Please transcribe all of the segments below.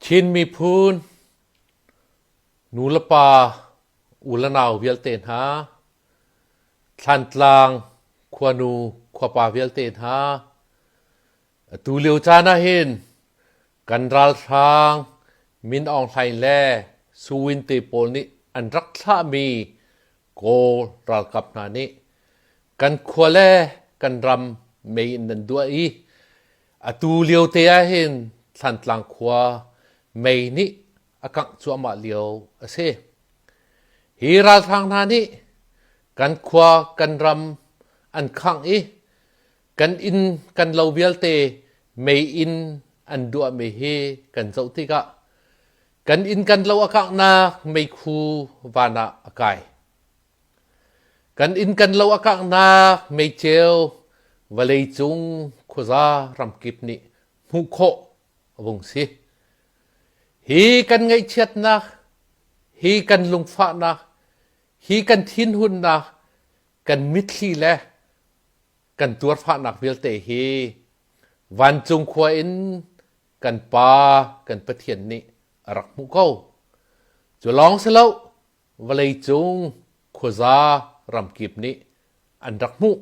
Chin miphun nulepa u le nau vialte hna, Thlantlang khuanu khuapa vialte hna, atu lio caan ahhin kan ralhrang Min Aung Hlaing le Su Win te pawl nih an rak thlahmi Kawl ralkap hna nih kan khua le kan ram mei in nan duah i atu lio te ahhin Thlantlang khua mei nih a kangh cuahmah lio a si. Hi ralhrang hna nih kan khua kan ram an khangh i kan inn kan lo vialte mei in an duahmi hi kan zoh tikah kan inn kan lo a kanghnak meikhu van ah a kai. Kan inn kan lo a kanghnak meiceu vawleicung khuaza ramkip nih hmuh khawh a vung si. Hi kan ngaihchiatnak, hi kan lungfahnak, hi kan thinhunnak, kan mitthli le kan tuarfahnak vialte hi vancung khua in kan Pa kan Pathian nih a rak hmuh ko. Cu lawng si lo, vawleicung khuaza ramkip nih an rak hmuh.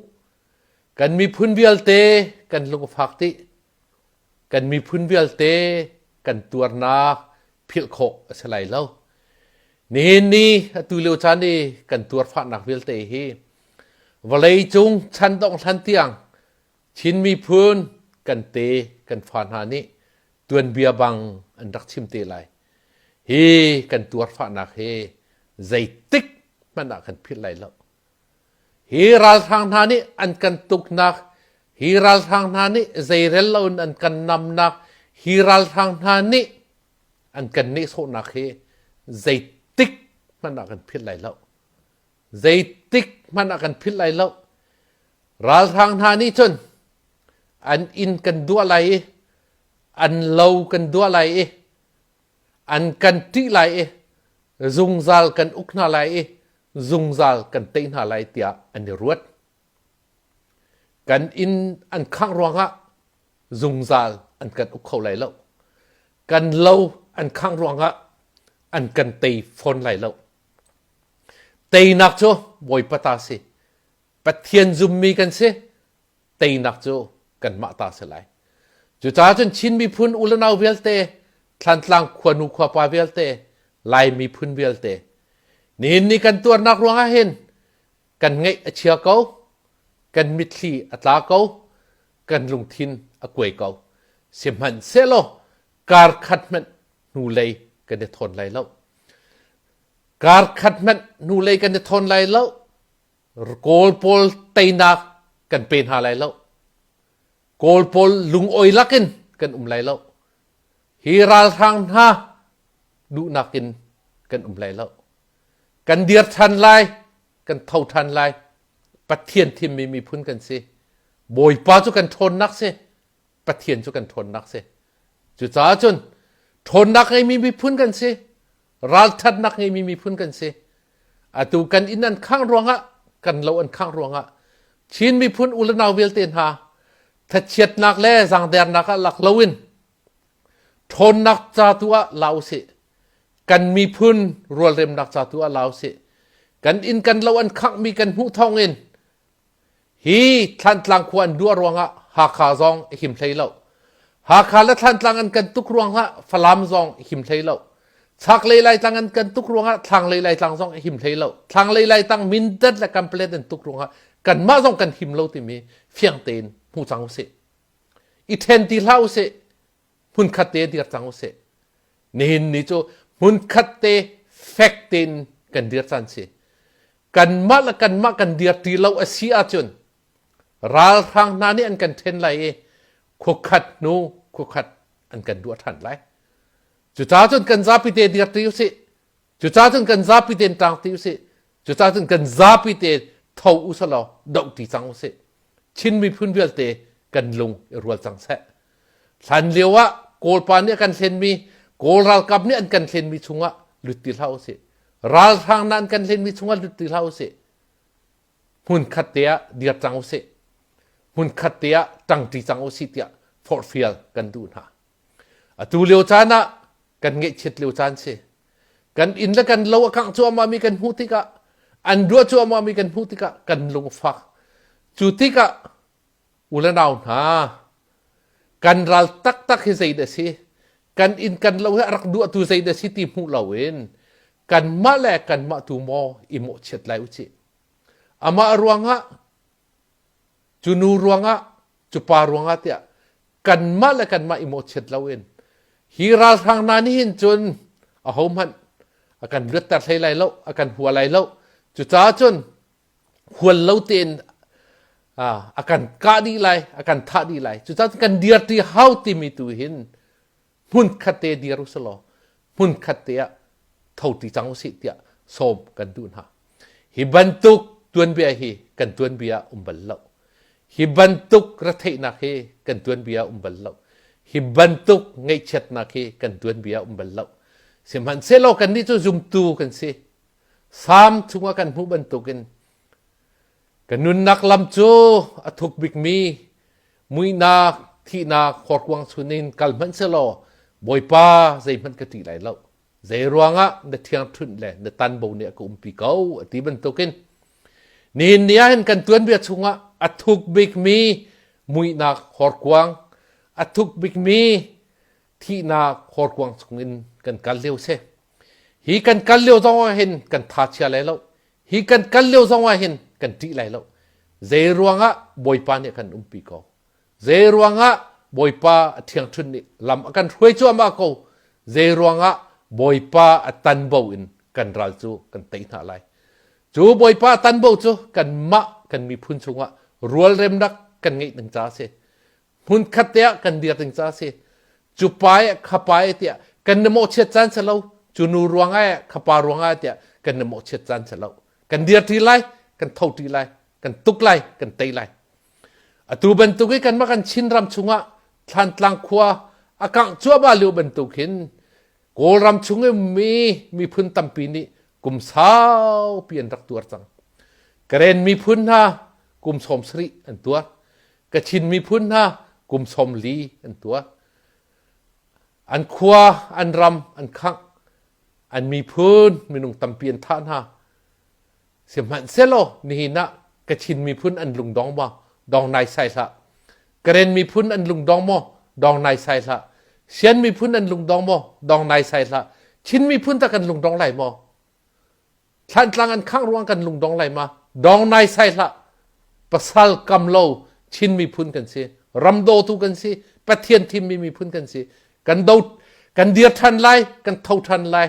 Kan miphun vialte kan lung a fak dih. Kan miphun vialte kan tuarnak philh khawh a si lai lo. Nihin ni atu lio caan i kan tuarfahnak vialte hi vawleicung chan dongh hlan tiang Chin miphun kan te kan fa hna nih tuanbia bang an rak chim te lai. Hi kan tuarfahnak hi zeitik hmanh ah kan philh lai lo. Hi ralhrang hna nih an kan tuknak, hi ralhrang hna nih zeirel loin an kan namnak, hi ralhrang hna nih an kan nehsawhnak hi zeitik hmanh ah kan philh lai lo. Zeitik hmanh ah kan philh lai lo. Ralhrang hna nih cun an inn kan duah lai i an lo kan duah lai i an kan ṭih lai i zungzal kan uk hna lai i zungzal kan tei hna lai tiah an i ruat. Kan inn an khangh ruangah zungzal an kan uk kho lai lo. Kan lo an khangh ruangah an kan tei fawn lai lo. Teinak cu Bawipa ta si. Pathian zummi kan si. Teinak cu kanmah ta si lai. Cucaah cun Chin miphun u le nau vialte, Thlantlang khuanu khuapa vialte, Lai miphun vialte, nihin ni kan tuarnak ruangah hin kan ngaih a chia ko, kan mitthli a tla ko, kan lungthin a kuai ko. Sihmanhsehlaw kar khat hmanh hnulei kan i thawn lai lo. Kar khat hmanh hnulei kan i thawn lai lo. Kawl pawl teinak kan pe hna lai lo. Kawl pawl lungawi lakin kan um lai lo. Hi ralhrang hna duhnak in kan um lai lo. Kan dir ṭhan lai, kan tho ṭhan lai. Pathian thimmi miphun kan si. Bawipa cu kan ṭhawnnak si. Pathian cu kan ṭhawnnak si. Cucaah cun ṭhawnnak ngeimi miphun kan si. Ralṭhatnak ngeimi miphun kan si. Atu kan inn an khangh ruangah, kan lo an khangh ruangah Chin miphun u le nau vialte hna thachiatnak le zangdernak ah lak loin ṭhawnnak ca tu ah la usih. Kan miphun rualremnak ca tu ah la usih. Kan inn kan lo an khanghmi kan hmuh thawngin Hi Thlantlang khua an duah ruangah Hakha zong a him hlei lo. Hakha le Thlantlang an kan tuk ruangah Falam zong a him hlei lo. Chaklei Laitlang an kan tuk ruangah Thlanglei Laitlang zong a him hlei lo. Thlanglei Laitang Mindat le Kanpalet an tuk ruangah kanmah zong kan him lo timi fiang tein hmu cang usih. I ṭhen ti hlah usih. Hmunkhat te dir cang usih. Nihin ni cu hmunkhat te fek tein kan dir caan si. Kanmah le kanmah kan dir ti lo a si ahcun ralhrang hna nih an kan ṭhen lai i khuakhat hnu khuakhat an kan duah ṭhan lai. Cucaah cun kan zapi te dir ti usih. Cucaah cun kan zapi tein ṭang ti usih. Cucaah cun kan zapi te tho usalaw doh ti cang usih. Chin miphun vialte kan lung i rual cang seh. Hlan lio ah Kawlpa nih a kan hlenmi, Kawl ralkap nih an kan hlenmi chungah lut ti hlah usih. Ralhrang na an kan hlenmi chungah lut ti hlah usih. Hmunkhat te ah dir cang usih. Hmunkhat te ah ṭangṭi cang usih tiah forhfial kan duh hna. Atu lio caan ah Kan ngaihchiat lio caan si. Kan inn le kan lo a kangh cuahmah mi kan hmuh tikah an ruah cuahmah mi kan hmuh tikah kan lungfak. Cu tikah u le nau hna kan ral taktak hi zei dah si? Kan inn kan lo hi a rak duahtu zei dah si ti hmuh loin kanmah le kanmah tu maw i mawhchiat lai u cih. Amah ruangah cu nu ruangah cu pa ruangah tiah kanmah le kanmah i mawhchiat loin hi ralhrang hna nih hin cun ahohmanh a kan luatter hlei lai lo a kan hua lai lo cucaah cun hual lo tein a kan kah dih lai a kan thah dih lai cucaah kan dir ti hau timi tu hin hmun khat te dir u selaw hmun khat te ah tho ti cang usih tiah sawm kan duh hna. Hi bantuk tuanbia hi kan tuanbia um bal lo. Hi bantuk retheihnak hi kan tuanbia um bal lo. Hi bantuk ngaihchiatnak hi kan tuanbia um bal lo. Sihmanhsehlaw kannih cu zumtu kan si. Salm chungah kan hmuh bantukin ka nunnak lam cu a thuk bikmi muihnak, thihnak horkuang chungin kal hmanh selaw Bawipa zeihmanh ka ṭih lai lo. Zei ruangah na thiangṭhunh le na tanbo nih a ka umpi ko a ti bantukin nihin ni ah hin kan tuanbia chungah a thuk bikmi muihnak horkuang, a thuk bikmi thihnak horkuang chungin kan kal lio si. Hi kan kal lio zong ah hin kan tha chia lai lo. Hi kan kal lio zong ah hin kan ṭih lai lo. Zei ruangah Bawipa nih a kan umpi ko. Zei ruangah Bawipa a ṭhiangṭhunh nih lam a kan hruai cuahmah ko. Zei ruangah Bawipa a tanbo in kan ral cu kan tei hna lai. Cu Bawipa a tanbo cu kanmah kan miphun chungah rualremnak kan ngeih ding ca a si. Hmunkhat te ah kan dir ding ca a si. Cu pa eh kha pa eh tiah kan na mawhchiat caan si lo. Cu nu ruangah eh kha pa ruangah eh tiah kan na mawhchiat caan si lo. Kan dir ṭi lai, kan tho ṭi lai, kan tuk lai, kan tei lai. Atu bantuk i kanmah kan Chinram chungah Thlantlang khua a kangh cuahmah lio bantuk hin Kawlram chung i ummi miphun tampi nih kum saupi an rak tuar cang. Karen miphun hna kum 70 an tuar. Kachin miphun hna kum 40 an tuar. An khua, an ram an khangh. An miphun minung tampi an thah hna. Sihmanhsehlaw nihin ah Kachin miphun an lungdong maw? Dong naisai hlah. Karen miphun an lungdong maw? Dong naisai hlah. Sian miphun an lungdong maw? Dong naisai hlah. Chin miphun ta kan lungdong lai maw? Thlantlang an khangh ruang kan lungdong lai ma? Dong naisai hlah. Pasal kam lo Chin miphun kan si. Ram dawtu kan si. Pathian thimmi miphun kan si. Kan do kan dir ṭhan lai, kan tho ṭhan lai.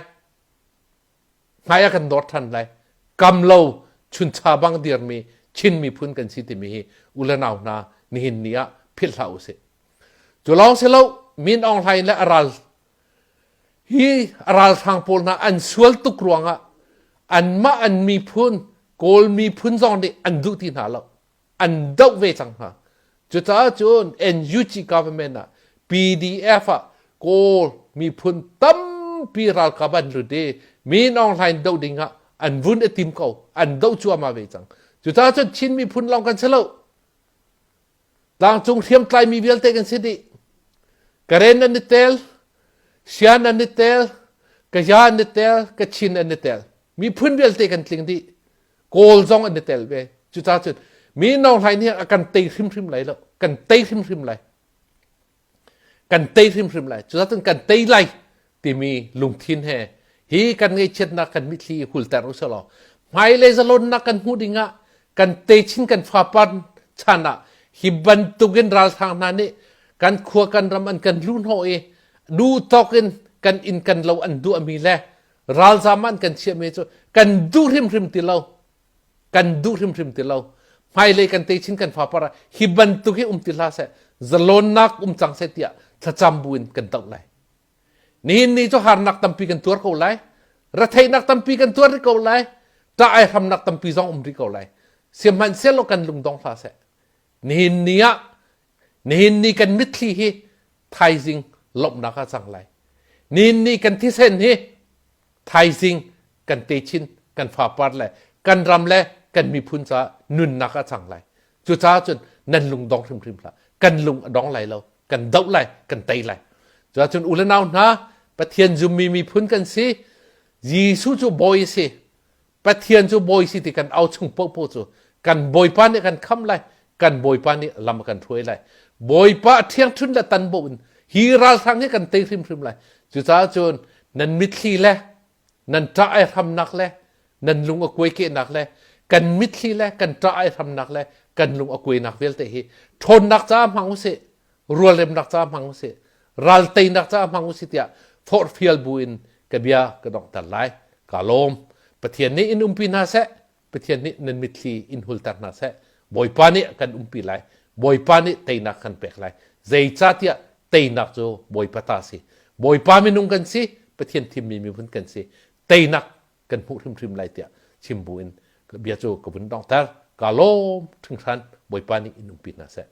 Hmai ah kan dawt ṭhan lai. Kam lo chuncha bang dirmi Chin miphun kan si timi hi u le nau hna nihin ni ah philh hlah usih. Cu lawng si lo Min Aung Hlaing le a ral hi a ralhrang pawl hna an sual tuk ruangah anmah an miphun Kawl miphun zong nih an duh ti hna lo. An doh ve cang hna. Cucaah cun NUG government ah PDF ah Kawl miphun tampi ralkap an lut i Min Aung Hlaing doh ding ah an vun i tim ko. An doh cuahmah ve cang. Cucaah cun Chin miphun lawng kan si lo. Tlangcung hriamtlaimi vialte kan si dih. Karen an i tel, Sian an i tel, Kaya an i tel, Kachin an i tel. Miphun vialte kan tling dih. Kawl zong an i tel ve. Cucaah cun Min Aung Hlaing nih a kan tei hrimhrim lai lo. Kan tei hrimhrim lai. Kan tei hrimhrim lai. Cucaah cun kan tei lai timi lungthin he hi kan ngaihchiatnak kan mitthli hulter u selaw hmailei zalonnak kan hmuh dingah kan techin kan fapar chan ah hi bantukin ralhrang hna nih kan khua kan ram an kan luhhnawh i duh tawk in kan inn kan lo an duahmi le ralzam an kan chiahmi cu kan duh hrimhrim ti lo kan duh hrimhrim ti lo hmailei kan techin kan fapar ah hi bantuk hi um ti hlah seh zalonnak um cang seh tiah thlacam buin kan doh lai Nihin ni cu harnak tampi kan tuar ko lai. Retheihnak tampi kan tuar rih ko lai. Ṭah ai hramnak tampi zong um rih ko lai. Sihmanhsehlaw kan lungdong hlah seh. Nihin ni ah nihin ni kan mitthli hi thaizing lawmhnak ah cang lai. Nihin ni kan thisen hi thaizing kan techin kan fapar le kan ram le kan miphun caah nunnak ah cang lai. Cucaah cun nan lungdong hrimhrim hlah. Kan lung a dong lai lo. Kan doh lai, kan tei lai. Cucaah cun u le nau hna, Pathian zummi miphun kan si. Jesuh cu bawi a si. Pathian cu bawi si ti kan au chung paohpaoh cu kan Bawipa nih kan khamh lai, kan Bawipa nih lam a kan hruai lai. Bawipa ṭhiangṭhun le tanbo in hi ralhrang hi kan tei hrimhrim lai. Cucaah cun nan mitthli le nan ṭah ai hramnak le nan lung a kuai kehnak le kan mitthli le kan ṭah ai hramnak le kan lung a kuainak vialte hi ṭhawnnak caah hmang usih, rualremnak caah hmang usih, ral teinak caah hmang usih tiah forhfial bu in ka bia ka donghter lai. Ka lawm. Pathian nih in umpi hna seh. Pathian nih nan mitthli in hulter hna seh. Bawipa nih kan umpi lai. Bawipa nih teinak kan pek lai. Zeicahtiah teinak cu Bawipa ta si. Bawipa minung kan si, Pathian thimmi miphun kan si. Teinak kan hmuh hrimhrim lai tiah chim bu in bia cu ka vun donghter. Ka lawm hringhran. Bawipa nih in umpi hna seh.